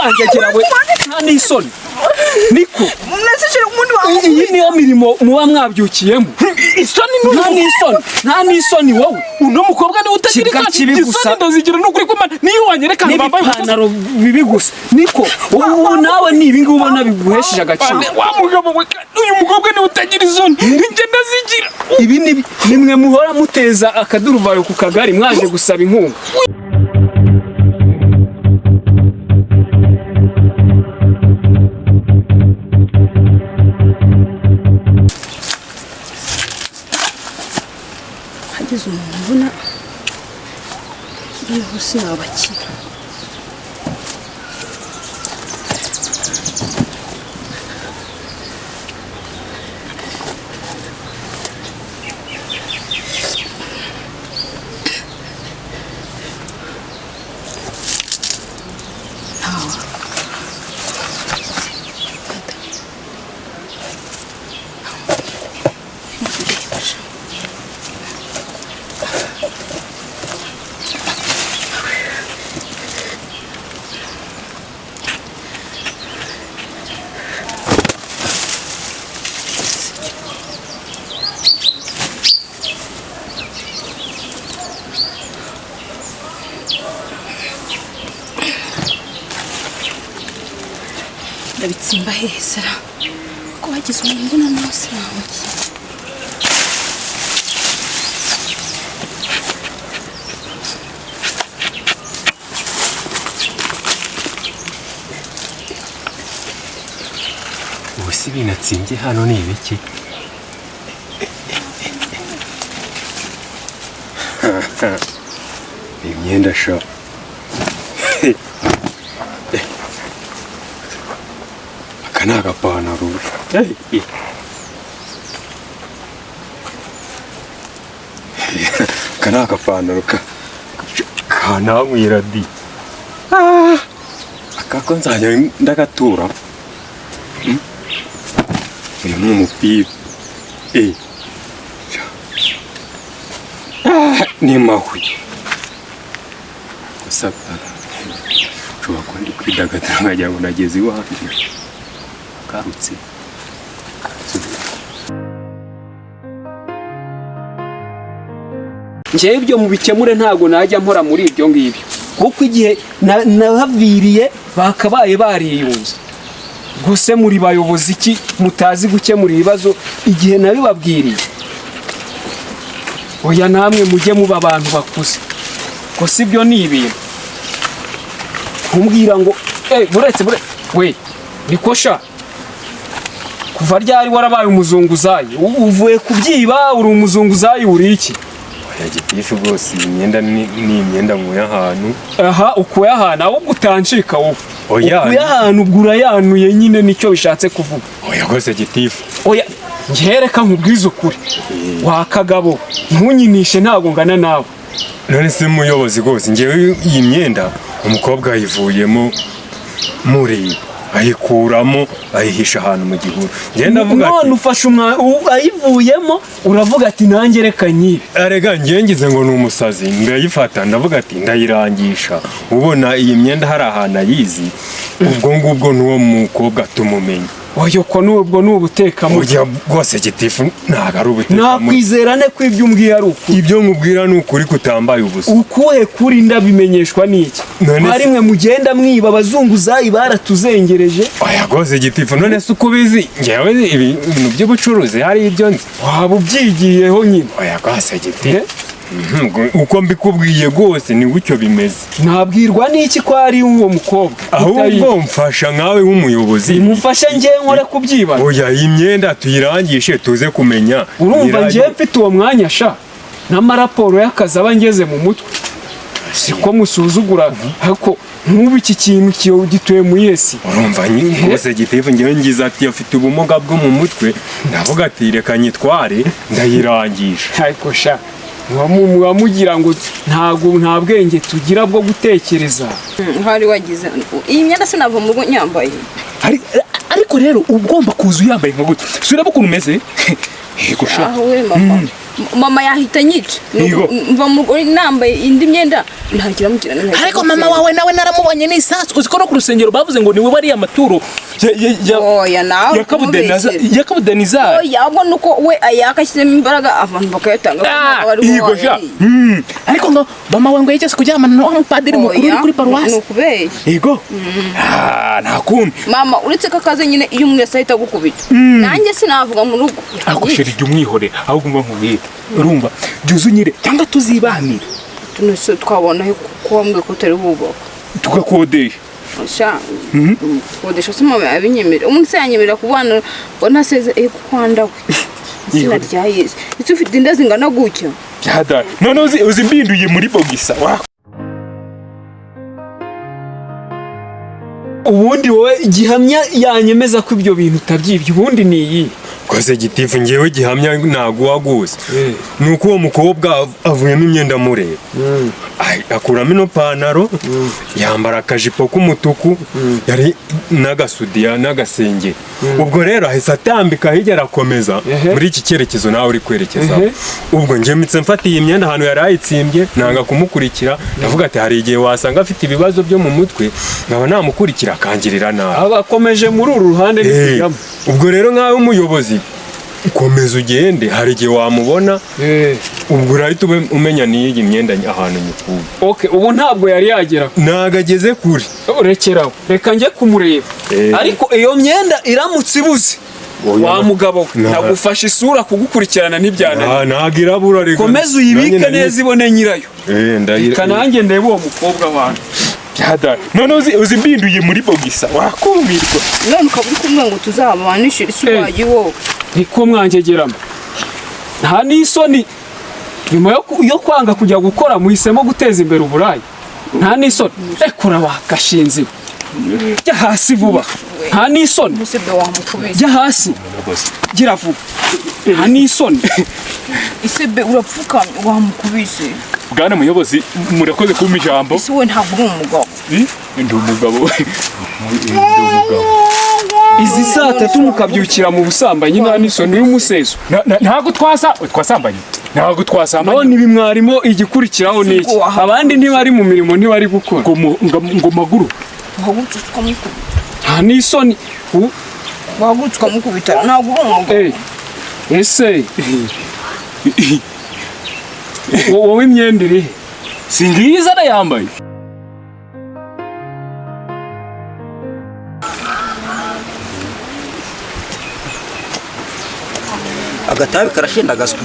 Wangegera we, nta n'isoni niko. Nese chéri, ubundi wa Iyi niyo mirimo muba mwabyukiyemo? Isoni? Nta n'isoni, nta n'isoni wowe. Uno mukobwa niwe utagira Kibwa isoni. kibi gusa. Isoni ndazigira n'ukuri kw'Imana, niyo wanyereka ahantu bambaye ubusa. N'ibipantaro bibi gusa niko. Ubu nawe ni ibi ngibi ubona biguhesheje agaciro? Wa mugabo we, uyu mukobwa niwe utagira isoni, njye ndazigira. Ibi ni nimwe muhora muteza akaduruvayo ku kagari mwaje gusaba inkunga. Hagize umuntu ubona noneho sinabakira. Ntawe. Ndabitsimba hesera ko hagize umuntu mbona nawe sinabakira. Ubu si binatsimbye hano ni ibiki? Imyenda sha. Aka ni agapantaro. Aka ni agapantaro kananywera di. Aka ko nzajya ndagatura. Uyu ni umupira. Eh. Ah, ni mahwi. Gusa nshobora kuba ndi kwidagadura nkagira ngo nageze iwanjye. Karutse. Njyewe ibyo mubikemure, ntabwo najya mpora muri ibyo ngibyo, kuko igihe nahaviriye bakabaye bariyunze. Gusa muri bayobozi iki mutazi gukemura ibibazo igihe nabibabwiriye? Oya, namwe mujye muba abantu bakuze. Gusa ibyo ni ibintu kumbwira ngo buretse we niko sha, kuva ryari warabaye umuzunguzayi? Uvuye kubyiba, uri umuzunguzayi, uri iki? Oya gitifu, rwose iyi myenda ni imyenda nkuye ahantu. Aha ukuye ahantu, ahubwo utancika wowe. Oya. Ukuye ahantu, ubwo urayanuye nyine, nicyo bishatse kuvuga. Oya rwose gitifu. Oya, njye reka nkubwize ukuri wa kagabo, ntunyinishe, ntabwo ngana nawe. None se muyobozi, rwose ngewe iyi myenda umukobwa ayivuyemo mureba, ayikuramo ayihisha ahantu mu gihuru. Ngewe ndavuga None ati ufashe ayivuyemo, uravuga ati nanjye reka nyibe. Arega ngewe ngize ngo ni umusazi, ndayifata ndavuga ati ndayirangisha, ubona iyi myenda hari ahantu ayizi, ubwo ngubwo n'uwo mukobwa tumumenye. Oya, ko nubwo ni ubutekamutwe. Oya rwose gitifu, ntabwo ari ubutekamutwe. Nakwizera ne ko ibyo umbwiye ari ukuri? Ibyo nkubwira ni ukuri kutambaye ubusa. Ukuhe kuri? Ndabimenyeshwa n'iki? None se- Hari mwe mugenda mwiba, abazunguzayi baratuzengereje. Oya rwose gitifu, none se uko ubizi? Ngewe ibintu by'ubucuruzi hari ibyo nzi. Waba ubyigiyeho nyine. Oya rwose gitifu. Uko mbikubwiye rwose ni gutyo bimeze. Nabwirwa n'iki ko ari uwo mukobwa? Ahubwo mfasha nkawe nk'umuyobozi. Mufashe njye nkore kubyiba? Oya, iyi myenda tuyirangishe tuze kumenya. Urumva, njye mfite uwo mwanya sha, n'amaraporo y'akazi aba ngeze mu mutwe, siko musuzugura? Ariko nk'ubu iki kintu gituye mu yesi. Urumva rwose gitifu, ngewe ngize ati afite ubumuga bwo mu mutwe, ndavuga ati reka nyitware ndayirangisha. Ariko sha, muba mugira ngo ntabwo nta bwenge tugira bwo gutekereza. Hari wagize iyi myenda sinava mu rugo nyambaye. Ariko rero uba ugomba kuza uyambaye nka gutya, si ureba ukuntu umeze? Yego sha. Aho we mama. Mama yahita anyica. Yego. Mva mu rugo nambaye indi myenda ntagira mugira. Ariko mama wawe nawe naramubonye n'isasu. Uzi ko no ku rusengero bavuze ngo niwe bariya maturo Oya, nawe ya Kabudenaza, kumubeshyera. ya Kabudenizari. Oya, ahubwo nuko we ayaka ashyizemo imbaraga abantu bakayatanga, kuko ntabwo ari wowe Yego sha. wayariye. Ariko ngo mama wawe ngo yigeze kuryamana na wa mupadiri mukuru uri Oya, kuri ni paruwasi. ukubeshya. Yego. Ah, nta kundi. Mama uretse ko akaze nyine, iyo umwese ahita agukubita, nanjye sinavuga mu rugo. Ariko chérie, jya umwihorera. Ahubwo umva nkubwire, urumva, jya uza unyire cyangwa tuzibanire. Tuno se twabona he ko wambwiye ko utari bubaka? Tugakodesha. Sha, kodesha se mama yabinyemerera? Umuntu se yanyemerera kubana ngo ntaseze kuko wandawe izina rya Yesu, ese ufite inda zingana gutya? Byadara noneho uzi mbinduye muri bogisa wa. Ubundi wowe gihamya yanyemeza ko ibyo bintu utabyibye ubundi ni iyi? Rwose gitifu, ngewe gihamya ntaguha gusa ni uko uwo mukobwa avuyemo imyenda mureba. Ay, akuramo ino pantaro, yambara akajipo k'umutuku yari n'agasudiya n'agasengeri. Ubwo rero ahise atambika hirya arakomeza muri iki cyerekezo nawe uri kwerekeza. Ubwo njye mpitse mfata iyi myenda ahantu yari ayitsimbye, nanga kumukurikira. Ndavuga ati hari igihe wasanga afite ibibazo byo mu mutwe, nkaba namukurikira akangirira nabi. Abakomeje muri uru ruhande Eh, ni ubwo rero nkawe umuyobozi, komeza ugende, hari igihe wamubona. Ubwo urahita umenya n'iyi myenda ahantu nyikuye. Okay, ubu ntabwo yari yagera. Ntago ageze kure. Rekeraho, reka njye kumureba. Ariko iyo myenda iramutse ibuze, Oya. wa mugabo we, nagufasha isura kugukurikirana ntibyananiye. Ah, ntago irabura reka. Komeza uyibike Nanjye neza ibone nyirayo. Eh, Reka nanjye ndebe uwo mukobwa wanjye. Byadara noneho uzi mbinduye muri bogisa wakumirwa. None ukaba uri kumwe ngo tuzabanishire isi wagiye wowe. Niko mwangegeramo, nta n'isoni? Nyuma yo kwanga kujya gukora muhisemo guteza imbere uburaya. Nta n'isoni? Rekura wa gashinzi, jya hasi vuba. Nta n'isoni? Musebe wamukubise. Jya hasi, gira vuba. Nta n'isoni? Isebe urapfukamye wamukubise. Bwana muyobozi, murakoze kumpa ijambo. Ese wowe ntabwo uri umugabo? Eh, ndi umugabo, ndi umugabo. Izi saa tatu mukabyukira mu busambanyi, nta n'isoni? Y'umuseso. Ntabwo twasambanye, ntabwo twasambanye. None ibi mwarimo, igikurikiraho ni iki? Abandi ntibari mu mirimo, ntibari gukora. Ngo maguru. Wahagurutse ukamukubita. Nta n'isoni? Wahagurutse ukamukubita, ntabwo uri umugabo. Eh, ese wowe imyenda iri he? Si ngiza arayambaye. Agatabi karashinda gaswi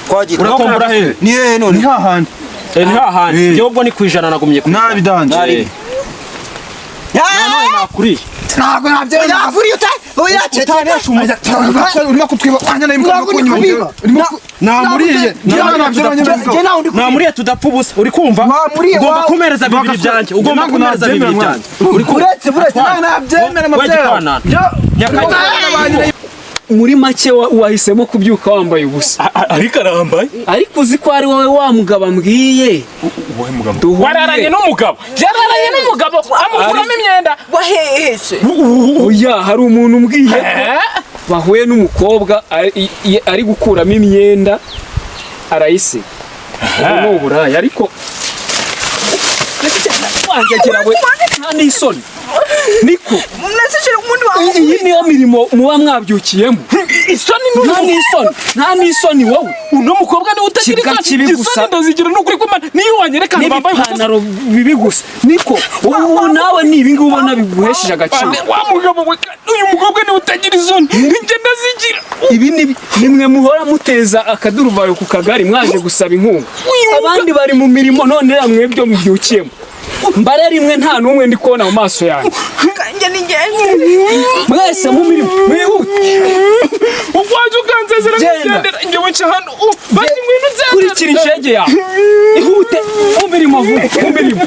twagiye. Urakombora hehe? Ni hehe none? Ni hahandi. Ni hahandi. Eh. Njyewe ubwo ni ku 100 nagumye ku Nabi danje. Eh. Nanone nakuriye. Ntabwo nabyemera. Nakuriye uta oya. Utanesha umuntu urimo kutwiba wanya nawe. Ntabwo ndi kubiba. Namuriye. Njye nawe ndi kubiba. Namuriye tudapfa ubusa, uri kumva? Wamuriye, Ugomba kumereza bibiri byanjye, ugomba kumereza bibiri byanjye, uri kumva? Uretse buretse nawe nabyemera We mabyera. gipanana. Nyakajya. Muri make wahisemo kubyuka wambaye ubusa. Ariko arambaye. Ariko uzi ko ari wowe wa mugabo ambwiye? Wowe mugabo. Duhuriye. Wararanye n'umugabo, yararanye n'umugabo amukuramo imyenda. Wahehese? Oya, hari umuntu umbwiye ko bahuye n'umukobwa ari gukuramo imyenda arayisiga. Ubu ni uburaya. Ariko wanjye we, nta n'isoni? Niko. Mwese ubundi Iyi niyo mirimo muba mwabyukiyemo? Isoni? Nta n'isoni, nta n'isoni wowe? Uno mukobwa niwe utagira Kibwa isoni. kibi gusa. Isoni ndazigira, ni ukuri kw'Imana, niyo wanyereka ahantu bambaye ubusa. N'ibipantaro bibi gusa. Niko, ubu nawe ni ibi ngibi ubona biguhesheje agaciro? Wa mugabo we, uyu mukobwa niwe utagira isoni, njye ndazigira. Ibi ni nimwe muhora muteza akaduruvayo ku kagari mwaje gusaba inkunga, abandi bari mu mirimo. None rero mwebwe mubyukiyemo, mbare rimwe, nta n'umwe ndi kubona mu maso yanjye. Njye ni njye. Mwese mu mirimo, mwihute. Waje ukansezera. Genda. Nkigendera njyewe nca hano. Bati ngwino unsezere. Kurikira inshege yawe, ihute mu mirimo vuba, mu mirimo.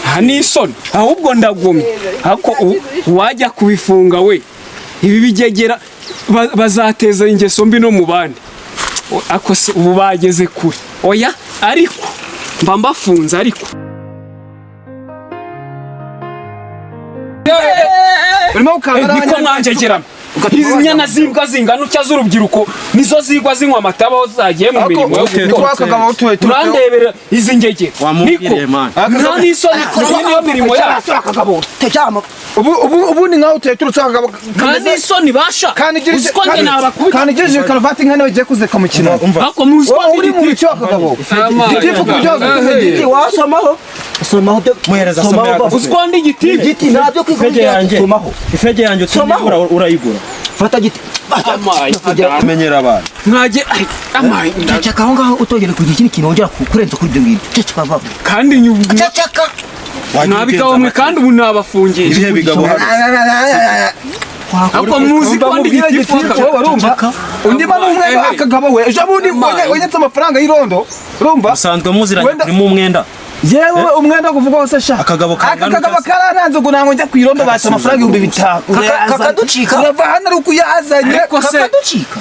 Nta n'isoni? Ahubwo ndagumye. Ariko uwajya kubifunga we, ibi bigegera bazateza ingeso mbi no mu bandi. Ako se ubu bageze kure? Oya, ariko mba mbafunze ariko. Urimo gukangara. Niko mwanjegeramo. Izi nyana z'imbwa zingana utya z'urubyiruko nizo zigwa zinywa amata aho zagiye mu mirimo yo Niko akagabo gukora. Urandebera izi ngegera. Wamubwiriye, man. Nta n'isoni, iyi niyo mirimo yacu. Akagabo tejama. Ubu ni nkaho uturutse akagabo. Nta n'isoni basha. Uzi ko njye nabakubita. Kandi igirije karuvati nk'ane bagiye kuzeka mu kintu. Ariko muzi ko Wowe uri mu bice akagabo. Gitifu ku byo Giti wasomaho. Somaho byo. Muhereza Somaho asome. baba. Uzi ko ndi igitifu. Giti ntabyo Ifege kwiga yanjye. somaho. Ifege yanjye Somaho. utayigura urayigura. Fata giti. Amaye. Menyera abantu. Mwajye amaye. Ceceka aho ngaho utongera kugira ikindi kintu wongera kurenza kuri ibyo ngibyo. Ceceka baba. Kandi Ceceka. nabigabo mwe kandi ubu nabafungiye. Ibihe bigabo hano. Ariko muzi ko ndi igitifu. Wowe urumva undi mwana umwe akagabo we ejo bundi wonyetse amafaranga y'irondo urumva. Musanzwe muziranye Wenda- kurimo umwenda. Yewe umwenda kuvuga wose sha. Akagabo kangana Aka kagabo utya se? karananze ngo ntabwo njya ku irondo basa amafaranga 5000. Kakaducika. Urava hano ari ukuyazanye. Ariko se Kakaducika.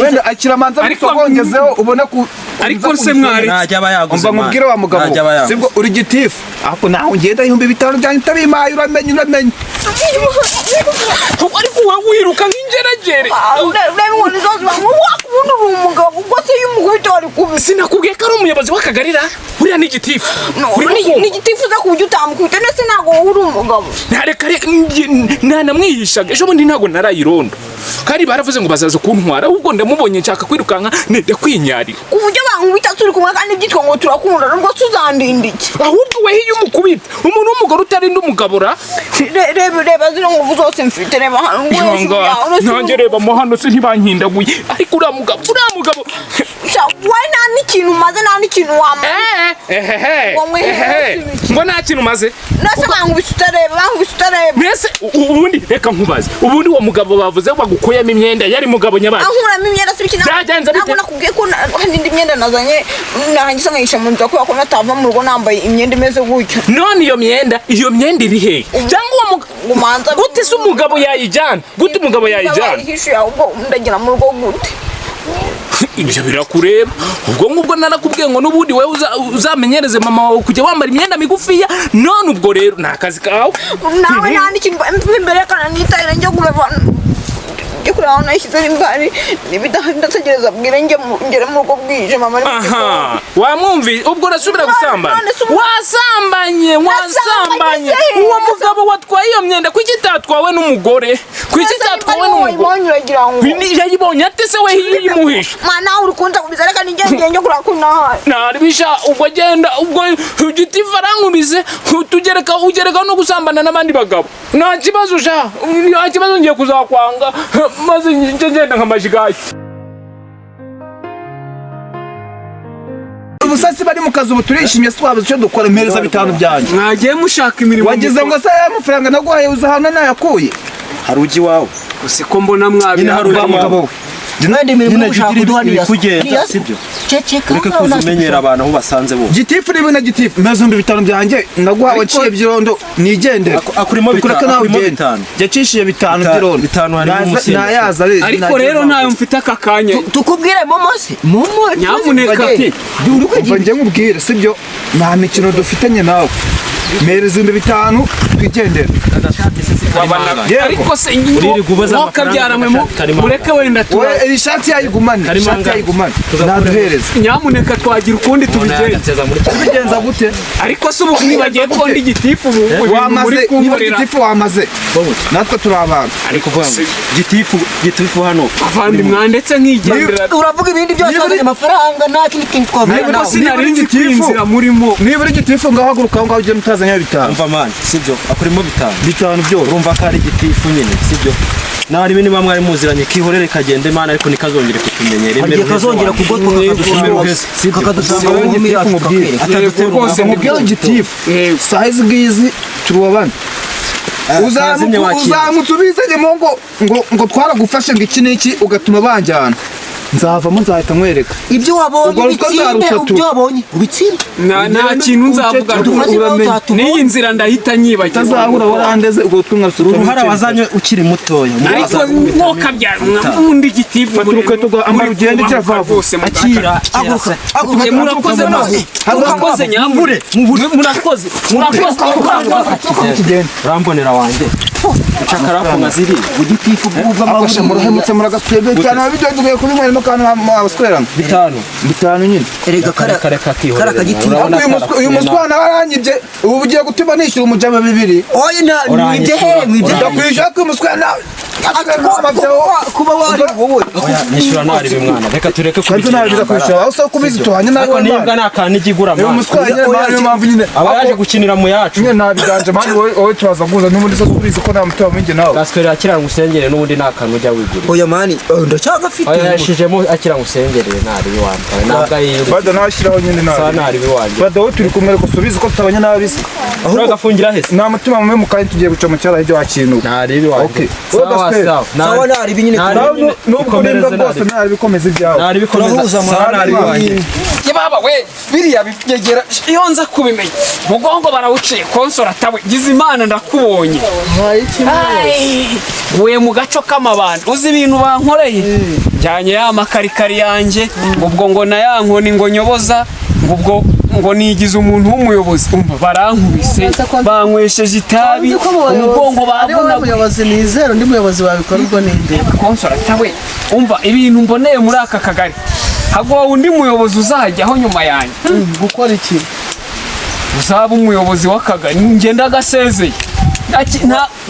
Wenda akiramanza Ariko- bongezeho ubone ku Ariko se mwari Ntajya aba yaguze. Umva nkubwire wa mugabo Ntajya aba yaguze. sibwo uri gitifu ariko nawe ngenda 5000 byanjye utabimpaye uramenye uramenye. Ariko wowe wiruka nk'ingeragere. Ureba inkoni zose wakubona uri umugabo ubwo se iyo umukubita wari kubisa. Sinakubwiye ko ari umuyobozi w'akagari ra? Uriya ni igitifu. Urimo kumva? Ni igitifu uza ku buryo utamukubita ndetse ntabwo wowe uri umugabo. Ntareka ntanamwihishaga ejo bundi ntabwo narayirondo kandi baravuze ngo bazaza kuntwara ahubwo ndamubonye nshaka kwirukanka nenda kwinyarira. Ku buryo bankubita turi kumwe kandi byitwa ngo turakunda nubwo tuzandinda iki. Ahubwo weho iyo umukubita umuntu w'umugore utarinda umugabo ra. Reba reba zino nkovu zose mfite reba hano ngo hejuru yawe uretse Nanjye reba mo hano se ntibankindaguye ariko uriya mugabo uriya mugabo. Sha, wowe nta n'ikintu umaze nta n'ikintu wamaze. Ehehe Ngo mwihere ehehe ibiki. ngo nta kintu umaze. Nase bankubise utareba bankubise utareba. Mbese ubundi reka nkubaze ubundi uwo mugabo bavuze bagukuyemo imyenda yari mugabo nyabazi. Ankuramo imyenda si ibiki. Byagenze bite? Ntabwo nakubwiye ko hari indi myenda nazanye narangiza nkayisha mu nzu kubera ko natava mu rugo nambaye imyenda imeze gutyo. None iyo myenda iri hehe? Cyangwa uwo mugabo Umanza gute se umugabo yayijyana? Gute umugabo yayijyana? Bayihishuye ahubwo ndagira mu rugo gute? Ibyo birakureba. Ubwo ngubwo narakubwiye ngo n'ubundi wowe uzamenyereze mama wawe kujya wambara imyenda migufiya none ubwo rero ni akazi kawe. Nawe nta n'ikintu imbere kana nitahira njya kureba njya kureba aho nayishyize nimbari nibidahari ndategereza bwire njye ngere mu rugo bwije mama ari mu gikoni. Aha wamwumvise ubwo urasubira gusambana. None se Wasambanye wasambanye se? uwo mugabo watwaye iyo myenda kuki itatwawe n'umugore? Kuki itatwawe n'umugore? Wayibonye uragira ngo Yayibonye ate se we yimuhisha? mwana uri kunza kubiza reka nigende njye kureba ko nahaye. Naribisha ubwo agenda ubwo gitifu arankubize tugereka ugereka no gusambana n'abandi bagabo nta kibazo sha nta kibazo ngiye kuzakwanga maze njye ngenda nka majigayi. Ubusasi bari mu kazi ubu turishimye twabuze icyo dukora mpereza 5 byanjye. Mwagiye mushaka imirimo. Wagize ngo se aya mafaranga naguhaye uza hano nayakuye. Hari ujya iwawe. Siko mbona mwabi. Nyine hari Wa mugabo we. Mwende imirimo Nyine ushaka jya ugira kuduha niyaso. ibikugenza, sibyo? Ceceka. Ureke kuza umenyera abantu aho basanze bose. Gitifu rimwe na gitifu mpereza 5000 byanjye naguhawe nciye by'irondo nigendere. Akurimo Tukureke nawe akurimo ugende. bitanu. Yacishije 5 by'irondo. Bitanu harimo umusinzi. Nayaza Ariko rero ntayo mfite aka kanya. Tukubwire momo se. Momo. Nyamuneka. Uri Umva kwigira. njye nkubwire sibyo nta mikino dufitanye nawe. Mpereza 5000 twigendere. Yego. Ariko se Uririrwa ubaza wokabyara mwe amafaranga karimo mureke wenda tura We iri shati yayigumane. Karimo Shati angahe? yayigumane. Tugakora Naduhereze. nyamuneka twagira ukundi tubigenza. Tubigenza gute? Ariko se ubu nibagiye ko ndi gitifu ubu ibintu muri Wamaze niba kunkorera. gitifu wamaze. Natwe turi abantu. Ariko kuvuga ngo gitifu gitifu hano. Avandi mwandetse nkigendera. Uravuga ibindi byose wazanye amafaranga nta kindi kintu twavuga Ariko nawe. sinari nzi ko iyi Gitifu. nzira murimo. Niba uri gitifu ngaho haguruka aho ngaho ugende utazanye 5. Umva man sibyo akurimo 5. 5 byose. Urumva ko ari gitifu nyine sibyo. Nawe niba niba mwari muziranye kihorere kagende mana ariko ntikazongere kutumenyera. Hari igihe kazongera kugotwa kakadusanga mu nkumi yacu kakwereka. Atadutera Rwose Mubwire gitifu. Yego. Saha izi ngizi turubabane. Uzamutse ubizanyemo ngo ngo ngo twaragufashe ngo iki n'iki ugatuma banjyana. Nzavamo nzahita nkwereka. Ibyo wabonye Ubwo ruswa ubitsinde, nzarusatura. ibyo wabonye ubitsinde. Nta kintu nzavuga Udufashe nawe uramenye. utatubonye. n'iyi nzira ndahita nyibagirwa. Utazahura warandeze ubwo utwe nkarusatura. Uruhara wazanye ukiri mutoya. Ariko mwokabyara undi gitifu Fata urukweto rwa ambara ugende gira vuba vuba. rwose Akira. Haguruka, haguruka. Murakoze murakoze murakoze nyamure murakoze murakoze murakoze Tugende. Urambonera wanjye. Ucakarafu nka ziriya. Ugitifu Afashe muruhemutse muragaswebwe cyane abidoduye kubinyweramo akantu mwabaswerana. 5. 5 nyine. Erega kara Reka reka kihorere. kara kagitifu. Urabona Uyu muswa nawe aranyibye, ubu ugiye gutuma nishyura umujama 2. Oya nta mwibye he mwibye. Ndakwishyura ko uyu muswa nawe Kuba wari wowe. Oya, nishyura ntari bimwana. Reka tureke Kandi nawe biza kwishyura aho usaba kubizi tuhanye nawe. Ariko nibwa nta kantu ijya igura Uyu mwana. muswa nyine mwana niyo mpamvu nyine. Aba yaje gukinira mu yacu. Nyine ntabiganje mani wowe turaza guhuza n'ubundi se ubizi ko nta mutima mwinshi nawe. Gaswera akira ngo usengere n'ubundi nta kantu ujya wigurira. Oya mani ndacyagafite. Oya yashijemo akira ngo usengere ntari iwanjye. Ntabwo ayiri. Bada nawe ashyiraho nyine Sawa nawe. ntari iwanjye. Bada wowe turi kumwe ariko subizi ko tutabanye nabi se. Ahubwo gafungira he se? Nta mutima mubi mu kanya tugiye guca mu cyaro hirya wakintu. Ntari iwanjye. Okay. Sawa sawa. Sawa ntari ibi nyine. Ntari Nawe nubwo uribwa bwose ntari bikomeza ibyawe. Ntari bikomeza. Turahuza, Sawa ntari iwanjye. Ye baba we, biriya bibyegera iyo nza kubimenya mugongo barawuciye konsora tawe gize Imana ndakubonye. Ai, we mu gaco k'amabandi uzi ibintu bankoreye njyanye ya makarikari yanjye ubwo ngo na ya nkoni ngo nyoboza ubwo ngo nigize umuntu w'umuyobozi umva barankubise banywesheje itabi umugongo bavunaguye. Umuyobozi nizera undi muyobozi wabikora ubwo ninde? Konsora tawe umva ibintu mboneye muri aka kagari hagowe undi muyobozi uzajyaho nyuma yanjye. Gukora iki? Uzaba umuyobozi w'akagari ngenda agasezeye.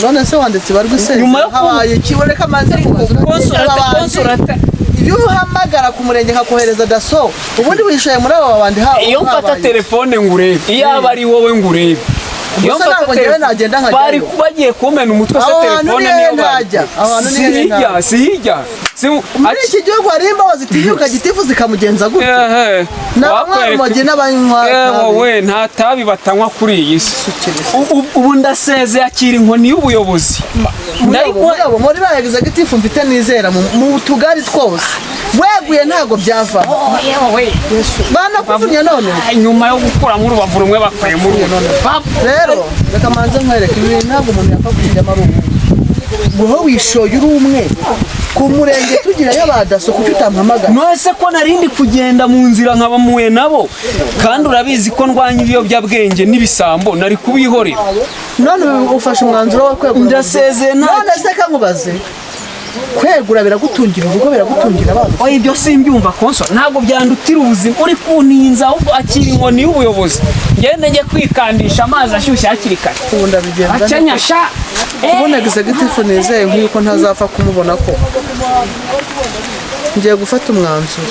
None se wanditse barwa isezeye habaye iki? Reka manze Konsorata iyo uhamagara ku murenge nkakohereza daso ubundi wishoye muri abo bandi ha. Iyo mfata telefone ngurebe iyo aba ari wowe ngurebe. Iyo mfata telefone bari bagiye kumena umutwe se telefone niyo ntajya. Sijya sijya. Muri iki gihugu hari imbaho zitinyuka gitifu zikamugenza gutyo. N'abanywa n'abanywa. Wowe nta tabi batanywa kuri iyi si. Ubu ndaseze akira inkoni y'ubuyobozi. Muri ba executive mfite nizera mu tugari twose. Weguye ntago byava. Banakuvunya none. Nyuma yo gukuramo urubavu rumwe bakuye muri none. Rero reka manze nkwereke ibi ntabwo umuntu yapfa kujyamo ari umwe. Guho wishoye uri umwe. Ku murenge tugirayo abadaso kuko utampamagara. Nose ko narindi kugenda mu nzira nkabamuye nabo kandi urabizi ko ndwanya ibiyobyabwenge n'ibisambo nari kubihorera. None ufashe umwanzuro wo kwegura. Ndasezeye nta. None se kankubaze. Kwegura biragutungira urugo biragutungira abana. Oya ibyo simbyumva konso ntabwo byandutira ubuzima uri kuntinza ahubwo akira inkoni y'ubuyobozi. Ngende njye kwikandisha amazi ashyushye hakiri kare. Ubu ndabigenza. Akenyasha. Kubona executive nizeye nk'uko ntazapfa kumubona ko ngiye gufata umwanzuro.